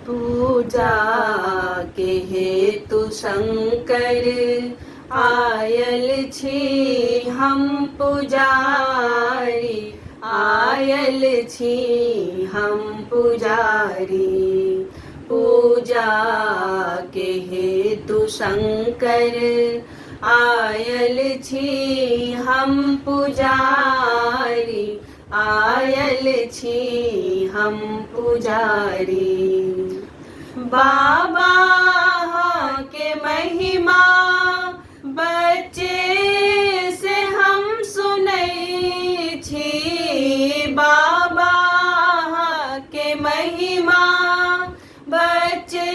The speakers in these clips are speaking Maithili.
पूजा के हेतु शंकर आयल छी हम पुजारी, आयल छी हम पुजारी। पूजा के हेतु शंकर आयल छी हम पुजारी, आयल छी हम पुजारी। बाबा के महिमा बच्चे से हम सुनै छी, बाबा के महिमा बच्चे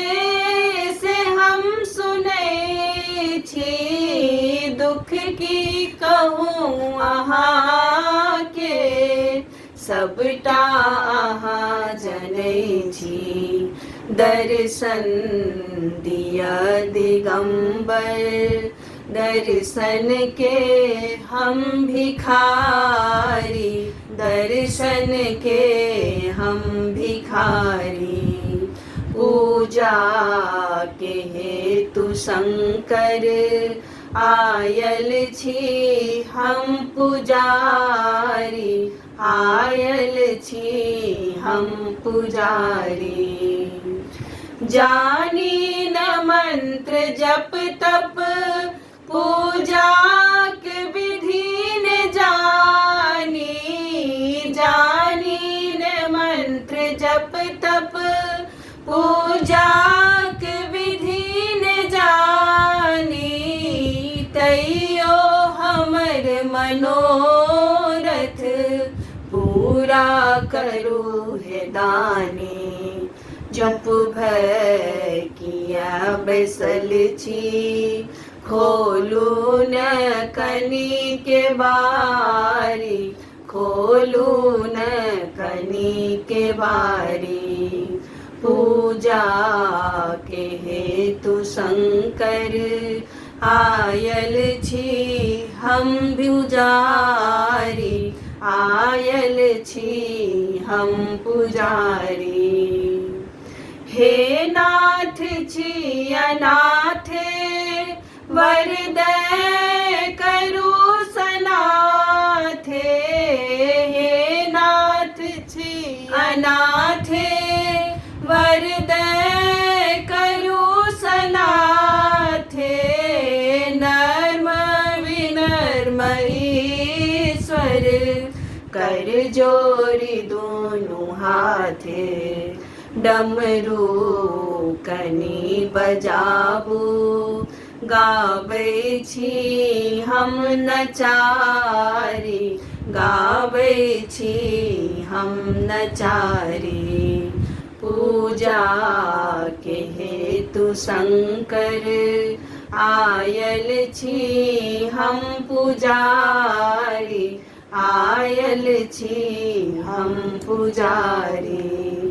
से हम सुनै छी। दुख की कहूँ अहाँके, सबटा अहाँ जनै छी। दर्शन दिया दिगंबर, दर्शन के हम भिखारी, दर्शन के हम भिखारी। पूजा के हेतु शंकर आयल छी हम पुजारी, आयल छी हम पुजारी। जानी न मंत्र जप तप पूजाक विधि न जानी, जानी न मंत्र जप तप पूजाक विधि न जानी। तैयो हमर मनोरथ पूरा करू हे दानी। चुप भऽ किया बैसल छी, खोलू न कनी के बारी, खोलू न कनी के बारी। पूजा के हेतु शंकर आयल छी हम पुजारी, आयल छी हम पुजारी। हे नाथ छी अनाथे, वर दय करू सनाथे। हे नाथ छी अनाथे, वर दय करू सनाथे। नर्म विनर्म ईश्वर, कर जोरी दोनों हाथे। डमरू कनी बजाबू, गाबै छी हम नचारी, गाबै छी हम नचारी। पूजा के हेतु शंकर आयल छी हम पुजारी, आयल छी हम पुजारी।